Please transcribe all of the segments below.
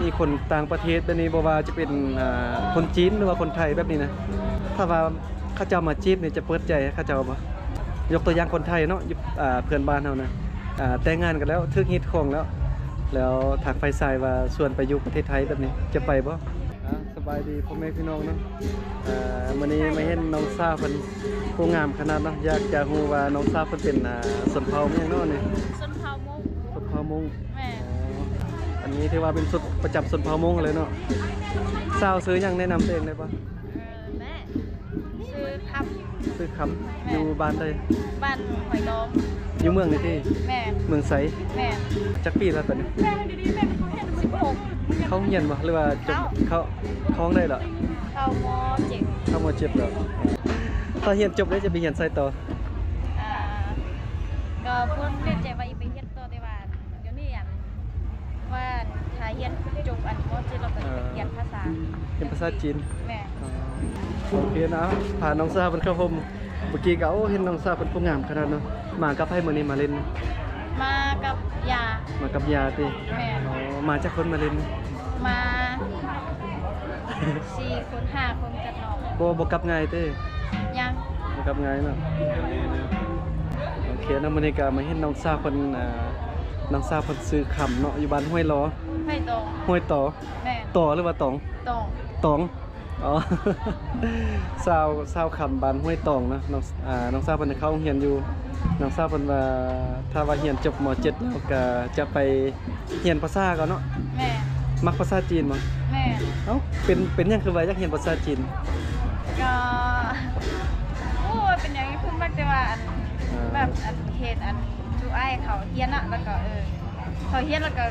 ມີຄົນຕ່າງປະເທດແບບນີ້ ບໍ່ວ່າຈະເປັນ ອ່າ ຄົນຈີນ ຫຼືວ່າຄົນໄທແບບນີ້ນະ ຖ້າວ່າເຂົາເຈົ້າມາຈີບນີ້ ຈະເປີດໃຈໃຫ້ເຂົາເຈົ້າບໍ່? ຍົກຕົວຢ່າງຄົນໄທເນາະ ຢູ່ ອ່າ ເພື່ອນບ້ານເຮົານະ ອ່າ ແຕ່ງງານກັນແລ້ວ ຖືກຮີດຄອງແລ້ວ ແລ້ວທາງຝ່າຍຊາຍວ່າຊວນໄປຢູ່ປະເທດໄທແບບນີ້ ຈະໄປບໍ່? ອ່າ ສະບາຍດີພໍ່ແມ່ພີ່ນ້ອງເນາະ ອ່າ ມື້ນີ້ມາເຫັນນ້ອງສາວເພິ່ນຜູ້ງາມຂະໜາດເນາະ ຢາກຈະຮູ້ວ່ານ້ອງສາວເພິ່ນເປັນ ອ່າ ຊົນເຜົ່າຫຍັງເນາະນີ້? ຊົນເຜົ່າມົ້ງ. ຊົນເຜົ່າມົ້ງ. ແມ່ນ. ອໍ ອັນນີ້ຖືວ່າເປັນຊຸດປະຈຳຊົນເຜົ່າມົ້ງເລີຍເນາະ. ສາວຊື່ຫຍັງ ແນະນຳຕົວເອງໄດ້ບໍ່? ເອີ ແມ່ ຊື່ຄຳ. ຊື່ຄຳ. ແມ່ນ. ຢູ່ບ້ານໃດ? ບ້ານຫອຍຕອງ. ຢູ່ເມືອງນີ້ຕິ? ແມ່ນ. ເມືອງໄຊ? ແມ່ນ. ຈັກປີແລ້ວຕອນນີ້? ສິບຫົກ. ເຂົ້າໂຮງຮຽນບໍ່ ຫຼືວ່າຈົບ? ເຂົ້າ ເຂົ້າ ເຂົ້າຫ້ອງໃດແລ້ວ? ເຂົ້າ ມໍເຈັດ. ເຂົ້າ ມໍເຈັດແລ້ວ. ຖ້າຮຽນຈົບແລ້ວຈະໄປຮຽນໃສຕໍ່? ອ່າ ກໍບໍ່ແນ່ໃຈວ່າຊິໄປຮຽນຕໍ່ ແຕ່ວ່າດຽວນີ້ອັນ ວ່າຖ້າຮຽນຈົບອັນ ມໍເຈັດ ແລ້ວກໍໄປຮຽນພາສາ ຮຽນພາສາຈີນ. ແມ່ນ. ອໍ ໂອເຄນະ ພານ້ອງສາວເພິ່ນເຂົ້າຮົ່ມ. ເມື່ອກີ້ກໍ ໂອ້ ເຫັນນ້ອງສາວເພິ່ນຜູ້ງາມຂະໜາດເນາະ. ມາກັບໃຜມື້ນີ້ມາຫຼິ້ນ? ມາກັບຍ່າ. ມາກັບຍ່າຕິ? ແມ່ນ. ອໍ ມາຈັກຄົນມາຫຼິ້ນ? ມາສີ່ຄົນ ຫ້າຄົນກັບນ້ອງ. ບໍ່ ບໍ່ກັບງ່າຍຕິ? ຍັງ. ບໍ່ກັບງ່າຍເນາະ. ໂອເຄເນາະ ມື້ນີ້ກໍມາເຫັນນ້ອງສາວເພິ່ນ ອ່າ ນ້ອງສາວເພິ່ນຊື່ຄຳເນາະ ຢູ່ບ້ານຫ້ວຍລໍ ຫ້ວຍຕອງ. ຫ້ວຍຕໍ. ແມ່ນ. ຕໍ ຫຼືວ່າຕອງ? ຕອງ. ຕອງ. ອໍ ສາວ ສາວຄຳ ບ້ານຫ້ວຍຕອງເນາະ. ນ້ອງ ອ່າ ນ້ອງສາວເພິ່ນເຂົ້າໂຮງຮຽນຢູ່ ນ້ອງສາວເພິ່ນວ່າ ຖ້າວ່າຮຽນຈົບ ມໍເຈັດ ແລ້ວກໍຈະໄປຮຽນພາສາກ່ອນເນາະ. ແມ່ນ. ມັກພາສາຈີນບໍ່? ແມ່ນ. ເອົ້າ ເປັນ ເປັນຫຍັງຄືວ່າຢາກຮຽນພາສາຈີນ? ກໍ ໂອ້ຍ ເປັນຫຍັງຄືມັກແຕ່ວ່າອັນ ອ່າ ແບບອັນເຫັນອັນ ຈຸອ້າຍເຂົາຮຽນເນາະ ແລ້ວກໍ ເອີ ເຂົາຮຽນແລ້ວກ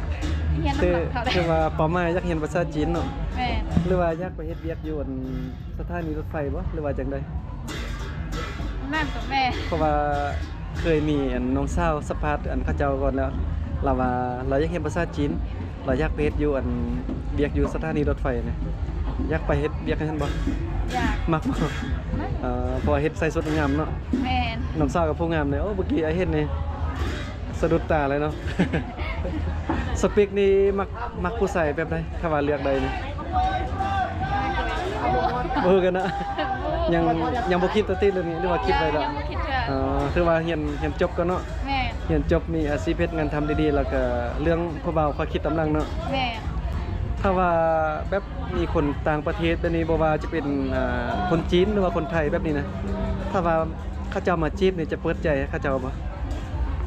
ໍຮຽນນຳເຂົາ. ຄືວ່າເປົ້າໝາຍຢາກຮຽນພາສາຈີນເນາະ? ແມ່ນ. ຫຼືວ່າຢາກໄປເຮັດວຽກຢູ່ອັນສະຖານີລົດໄຟບໍ່ ຫຼືວ່າຈັ່ງໃດ? ນັ້ນກໍແມ່ນ. ເພາະວ່າເຄີຍມີອັນນ້ອງສາວສຳພາດອັນເຂົາເຈົ້າກ່ອນແລ້ວ ລາວວ່າລາວຢາກຮຽນພາສາຈີນ ລາວຢາກໄປເຮັດຢູ່ອັນ ວຽກຢູ່ສະຖານີລົດໄຟນະ. ຢາກໄປເຮັດວຽກຫັ້ນບໍ່? ຢາກ. ມັກບໍ່? ມັກ. ເອີ ເພາະວ່າເຮັດໃສ່ຊຸດງາມເນາະ. ແມ່ນ. ນ້ອງສາວກໍຜູ້ງາມເດ້. ໂອ້ ເມື່ອກີ້ອ້າຍເຫັນນີ້ ສະດຸດຕາເລີຍເນາະ. ສະເປັກນີ້ມັກ ມັກຜູ້ຊາຍແບບໃດ ຖ້າວ່າເລືອກໄດ້ນີ້? ບໍ່ຮູ້ກັນເນາະ. ຍັງ ຍັງບໍ່ຄິດເທື່ອຕິເລື່ອງນີ້ ຫຼືວ່າຄິດໄວ້ແລ້ວ? ຍັງ ຍັງບໍ່ຄິດເທື່ອ. ອໍ ຄືວ່າຮຽນ ຮຽນຈົບກ່ອນເນາະ. ແມ່ນ. ຮຽນຈົບມີອາຊີບເຮັດງານທຳດີໆ ແລ້ວກໍເລື່ອງຜູ້ບ່າວຄ່ອຍຄິດຕາມຫຼັງເນາະ. ແມ່ນ. ຖ້າວ່າແບບມີຄົນຕ່າງປະເທດແບບນີ້ ບໍ່ວ່າຈະເປັນ ອ່າ ຄົນຈີນ ຫຼືວ່າຄົນໄທແບບນີ້ນະ ຖ້າວ່າເຂົາເຈົ້າມາຈີບນີ້ ຈະເປີດໃຈໃຫ້ເຂົາເຈົ້າບໍ່?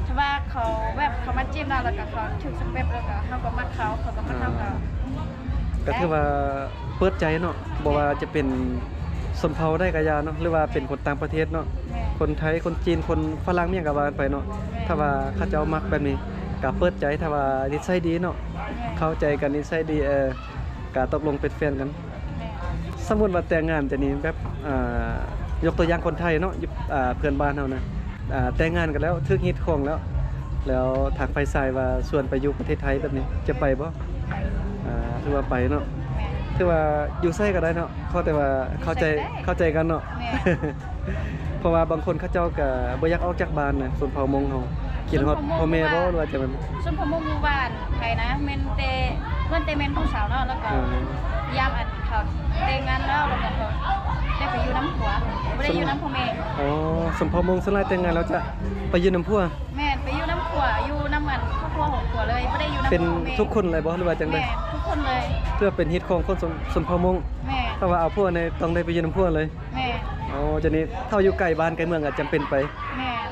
ຖ້າວ່າເຂົາແບບເຂົາມາຈີບເຮົາ ແລ້ວກໍເຂົາຖືກສະເປັກ ແລ້ວກໍເຮົາກໍມັກເຂົາ ເຂົາກໍມັກເຮົາ ອ່າ ກໍ ກໍຖືວ່າເປີດໃຈເນາະ. ແມ່ນ. ບໍ່ວ່າຈະເປັນຊົນເຜົ່າໃດກໍຢ່າເນາະ ຫຼືວ່າເປັນຄົນຕ່າງປະເທດເນາະ. ແມ່ນ. ຄົນໄທ ຄົນຈີນ ຄົນຝຣັ່ງ ຫຍັງກໍວ່າກັນໄປເນາະ. ແມ່ນ. ຖ້າວ່າເຂົາເຈົ້າມັກແບບນີ້ ກໍເປີດໃຈ ຖ້າວ່ານິໄສດີເນາະ. ແມ່ນ. ເຂົ້າໃຈກັນ ນິໄສດີ ເອີ ກະຕົກລົງເປັນແຟນກັນ. ແມ່ນ. ສົມມຸດວ່າແຕ່ງງານຈະນີ້ແບບ ອ່າ ຍົກຕົວຢ່າງຄົນໄທເນາະ ຢູ່ ອ່າ ເພື່ອນບ້ານເຮົານະ ອ່າ ແຕ່ງງານກັນແລ້ວ ຖືກຮີດຄອງແລ້ວ ແລ້ວທາງຝ່າຍຊາຍວ່າຊວນໄປຢູ່ປະເທດໄທແບບນີ້ ຈະໄປບໍ່? ໄປ. ອ່າ ຖືວ່າໄປເນາະ. ແມ່ນ. ຖືວ່າຢູ່ໃສກໍໄດ້ເນາະ ຂໍແຕ່ວ່າເຂົ້າໃຈ ຢູ່ໃສກໍໄດ້ ເຂົ້າໃຈກັນເນາະ. ແມ່ນ. ເພາະວ່າບາງຄົນເຂົາເຈົ້າກໍບໍ່ຢາກອອກຈາກບ້ານນະ ຊົນເຜົ່າມົ້ງເຮົາ ຄິດຮອດພໍ່ແມ່ບໍ່ ຫຼືວ່າຈັ່ງໃດ? ຊົນເຜົ່າມົ້ງຢູ່ບ້ານໃຜນະ ແມ່ນແຕ່ ແມ່ນແຕ່ແມ່ນຜູ້ສາວເນາະ ແລ້ວກໍ ອ່າ ຍາມອັນເຂົາແຕ່ງງານແລ້ວ ແລ້ວກໍເຂົາໄດ້ໄປຢູ່ນຳຜົວ ບໍ່ໄດ້ຢູ່ນຳພໍ່ແມ່. ອໍ ຊົນເຜົ່າມົ້ງສ່ວນຫຼາຍແຕ່ງງານແລ້ວຈະໄປຢູ່ນຳຜົວ. ແມ່ນ ໄປຢູ່ນຳຜົວ ຢູ່ນຳອັນຄອບຄົວຂອງຜົວເລີຍ ບໍ່ໄດ້ຢູ່ນຳພໍ່ແມ່. ເປັນທຸກຄົນເລີຍບໍ່ ຫຼືວ່າຈັ່ງໃດ? ແມ່ນ ທຸກຄົນເລີຍ. ເພື່ອເປັນຮີດຄອງຂອງຊົນ ຊົນເຜົ່າມົ້ງ. ແມ່ນ. ຖ້າວ່າເອົາຜົວນີ້ຕ້ອງໄດ້ໄປຢູ່ນຳຜົວເລີຍ. ແມ່ນ. ອໍ ຈະນີ້ຖ້າຢູ່ໄກບ້ານໄກເມືອງກໍຈຳເປັນໄປ. ແມ່ນ.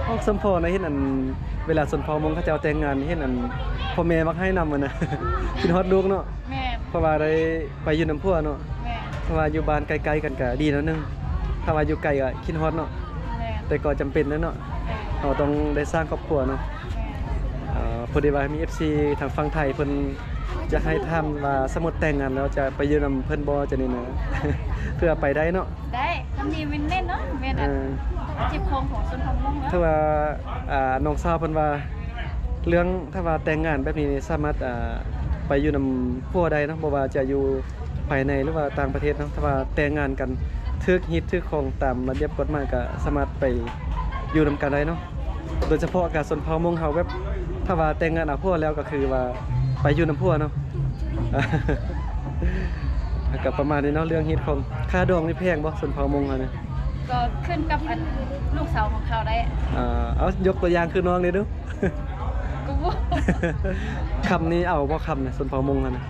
ອໍ ສົມພໍນະ ເຫັນອັນເວລາຊົນເຜົ່າມົ້ງເຂົາເຈົ້າແຕ່ງງານ ເຫັນອັນພໍ່ແມ່ມັກໄຫ້ນຳຫັ້ນນະ ຄິດຮອດລູກເນາະ. ແມ່ນ. ເພາະວ່າໄດ້ໄປຢູ່ນຳຜົວເນາະ. ແມ່ນ. ເພາະວ່າຢູ່ບ້ານໃກ້ໆກັນກໍດີໜ້ອຍໜຶ່ງ ຖ້າວ່າຢູ່ໄກກໍຄິດຮອດເນາະ. ແມ່ນ. ແຕ່ກໍຈຳເປັນແຫຼະເນາະ. ແມ່ນ. ເຮົາຕ້ອງໄດ້ສ້າງຄອບຄົວເນາະ. ແມ່ນ. ເອີ ພໍດີວ່າມີເອັຟຊີທາງຝັ່ງໄທເພິ່ນຢາກໃຫ້ຖາມວ່າ ສົມມຸດແຕ່ງງານແລ້ວຈະໄປຢູ່ນຳເພິ່ນບໍ່ ຈັ່ງນີ້ນະ ເພື່ອໄປໄດ້ເນາະ. ໄດ້ ທຳນີ້ແມ່ນແນ່ນອນ ແມ່ນອັນ ເອີ ຈິບຂອງຂອງຊົນເຜົ່າມົ້ງເນາະ. ຖືວ່າ ອ່າ ນ້ອງສາວເພິ່ນວ່າ ເລື່ອງຖ້າວ່າແຕ່ງງານແບບນີ້ນີ້ ສາມາດ ອ່າ ໄປຢູ່ນຳຜົວໄດ້ເນາະ ບໍ່ວ່າຈະຢູ່ພາຍໃນ ຫຼືວ່າຕ່າງປະເທດເນາະ. ຖ້າວ່າແຕ່ງງານກັນ ຖືກຮີດຖືກຄອງຕາມລະບຽບກົດໝາຍ ກໍສາມາດໄປຢູ່ນຳກັນໄດ້ເນາະ. ໂດຍສະເພາະການຊົນເຜົ່າມົ້ງເຮົາ ແບບ ຖ້າວ່າແຕ່ງງານເອົາຜົວແລ້ວ ກໍຄືວ່າໄປຢູ່ນຳຜົວເນາະ. ກໍປະມານນີ້ເນາະ ເລື່ອງຮີດຄອງ. ຄ່າດອງນີ້ແພງບໍ່ ຊົນເຜົ່າມົ້ງເຮົານີ້? ກໍຂຶ້ນກັບອັນລູກສາວຂອງເຂົາໄດ້. ເອີ ເອົາ ຍົກຕົວຢ່າງຄືນ້ອງນີ້ດູ. ກໍບໍ່ ຄຳນີ້ເອົາບໍ່ ຄຳນີ້ ຊົນເຜົ່າມົ້ງຫັ້ນນະ?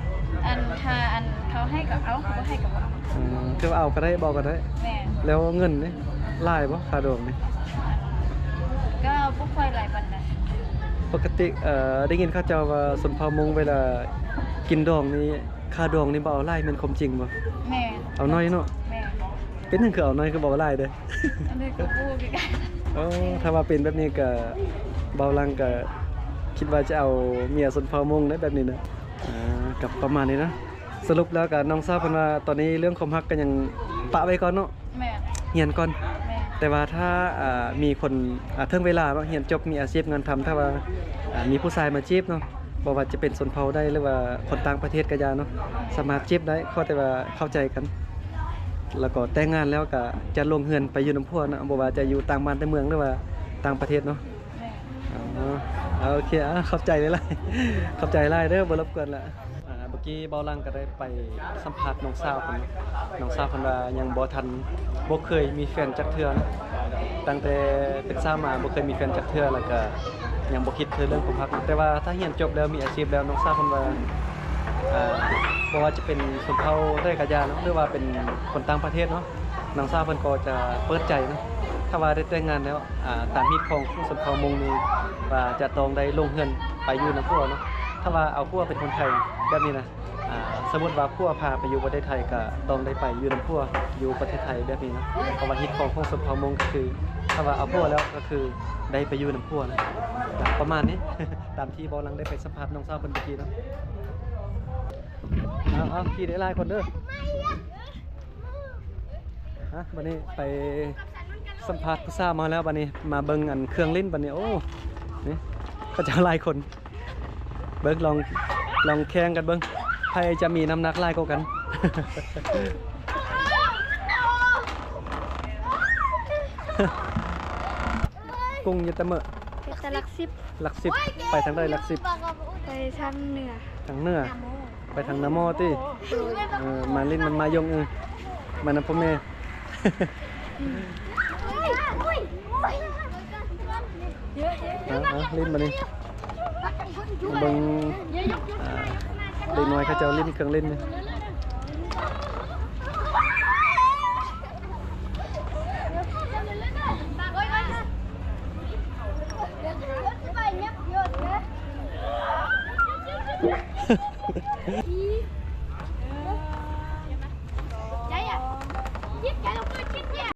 ອັນ ຖ້າອັນເຂົາໃຫ້ກໍເອົາ ເຂົາບໍ່ໃຫ້ກໍບໍ່ເອົາ. ອືມ ຄືວ່າເອົາກໍໄດ້ ບໍ່ເອົາກໍໄດ້. ແມ່ນ. ແລ້ວເງິນນີ້ຫຼາຍບໍ່ ຄ່າດອງນີ້? ກໍບໍ່ຄ່ອຍຫຼາຍປານໃດ. ປົກກະຕິ ເອີ ໄດ້ຍິນເຂົາເຈົ້າວ່າຊົນເຜົ່າມົ້ງເວລາກິນດອງນີ້ ຄ່າດອງນີ້ບໍ່ເອົາຫຼາຍ ແມ່ນຄວາມຈິງບໍ່? ແມ່ນ. ເອົາໜ້ອຍເນາະ? ແມ່ນ. ເປັນຫຍັງຄືເອົາໜ້ອຍ ຄືບໍ່ເອົາຫຼາຍເດີ້? ອັນນີ້ກໍບໍ່ຮູ້ຄືກັນ. ໂອ້ ຖ້າວ່າເປັນແບບນີ້ກໍ ເບົາຫຼັງກໍຄິດວ່າຈະເອົາເມຍຊົນເຜົ່າມົ້ງໄດ໋ແບບນີ້ນະ. ອ່າ ກໍປະມານນີ້ນະ. ສະຫຼຸບແລ້ວກໍນ້ອງສາວເພິ່ນວ່າ ຕອນນີ້ເລື່ອງຄວາມຮັກກໍຍັງປະໄວ້ກ່ອນເນາະ? ແມ່ນ. ຮຽນກ່ອນ. ແມ່ນ. ແຕ່ວ່າຖ້າ ອ່າ ມີຄົນ ອ່າ ເຖິງເວລາເນາະ ຮຽນຈົບ ມີອາຊີບງານທຳ ຖ້າວ່າ ອ່າ ມີຜູ້ຊາຍມາຈີບເນາະ ບໍ່ວ່າຈະເປັນຊົນເຜົ່າໃດ ຫຼືວ່າຄົນຕ່າງປະເທດກໍຢ່າເນາະ ສາມາດຈີບໄດ້ ຂໍແຕ່ວ່າເຂົ້າໃຈກັນ ແລ້ວກໍແຕ່ງງານແລ້ວກໍຈະລົງເຮືອນໄປຢູ່ນຳຜົວເນາະ ບໍ່ວ່າຈະຢູ່ຕ່າງບ້ານຕ່າງເມືອງ ຫຼືວ່າຕ່າງປະເທດເນາະ. ແມ່ນ. ອໍ ໂອເຄ ອ່າ ຂອບໃຈຫຼາຍໆ ຂອບໃຈຫຼາຍເດີ້ ບໍ່ລົບກວນລະ. ອ່າ ເມື່ອກີ້ເບົາຫຼັງກໍໄດ້ໄປສຳພາດນ້ອງສາວເພິ່ນ ນ້ອງສາວເພິ່ນວ່າຍັງບໍ່ທັນ ບໍ່ເຄີຍມີແຟນຈັກເທື່ອນະ ຕັ້ງແຕ່ເປັນສາວມາບໍ່ເຄີຍມີແຟນຈັກເທື່ອ ແລ້ວກໍຍັງບໍ່ຄິດເຖິງເລື່ອງຄວາມຮັກນະ ແຕ່ວ່າຖ້າຮຽນຈົບແລ້ວ ມີອາຊີບແລ້ວ ນ້ອງສາວເພິ່ນວ່າ ອ່າ ບໍ່ວ່າຈະເປັນຊົນເຜົ່າໃດກໍຢ່າເນາະ ຫຼືວ່າເປັນຄົນຕ່າງປະເທດເນາະ ນ້ອງສາວເພິ່ນກໍຈະເປີດໃຈເນາະ ຖ້າວ່າໄດ້ແຕ່ງງານແລ້ວ ອ່າ ຕາມຮີດຄອງຂອງຊົນເຜົ່າມົ້ງນີ້ວ່າຈະຕ້ອງໄດ້ລົງເຮືອນໄປຢູ່ນຳຜົວເນາະ ຖ້າວ່າເອົາຜົວເປັນຄົນໄທແບບນີ້ນະ ອ່າ ສົມມຸດວ່າຜົວພາໄປຢູ່ປະເທດໄທ ກໍຕ້ອງໄດ້ໄປຢູ່ນຳຜົວຢູ່ປະເທດໄທແບບນີ້ເນາະ ເພາະວ່າຮີດຄອງຂອງຊົນເຜົ່າມົ້ງກໍຄື ຖ້າວ່າເອົາຜົວແລ້ວກໍຄືໄດ້ໄປຢູ່ນຳຜົວນະ ປະມານນີ້ ຕາມທີ່ເບົາຫຼັງໄດ້ໄປສຳພາດນ້ອງສາວເພິ່ນເມື່ອກີ້ເນາະ. ເອົາໆ ຂີ່ໄດ້ຫຼາຍຄົນເດີ້. ຮະ ບັດນີ້ໄປສຳພາດຜູ້ສາວມາແລ້ວ ບັດນີ້ມາເບິ່ງອັນເຄື່ອງຫຼິ້ນ ບັດນີ້ ໂອ້ ນີ້ເຂົາເຈົ້າຫຼາຍຄົນ ເບິ່ງ ລອງ ລອງແຂ່ງກັນເບິ່ງ ໃຜຈະມີນ້ຳໜັກຫຼາຍກວ່າກັນ. ກຸງຢູ່ແຕ່ເມີ້ ໄປແຕ່ຫຼັກສິບ ຫຼັກສິບ ໄປທາງໃດຫຼັກສິບ? ໄປທາງເໜືອ ທາງເໜືອ ໄປທາງນາມໍຕິ? ໂດຍ ເອີ ມາຫຼິ້ນນຳມາຍົງ ເອີ ມານຳພໍ່ແມ່. ເອົາໆ ຫຼິ້ນບາດນີ້ ເບິ່ງ ອ່າ ເດັກນ້ອຍເຂົາເຈົ້າຫຼິ້ນເຄື່ອງຫຼິ້ນນີ້. ໃຈອ່ະ ຍິບໃຈລະ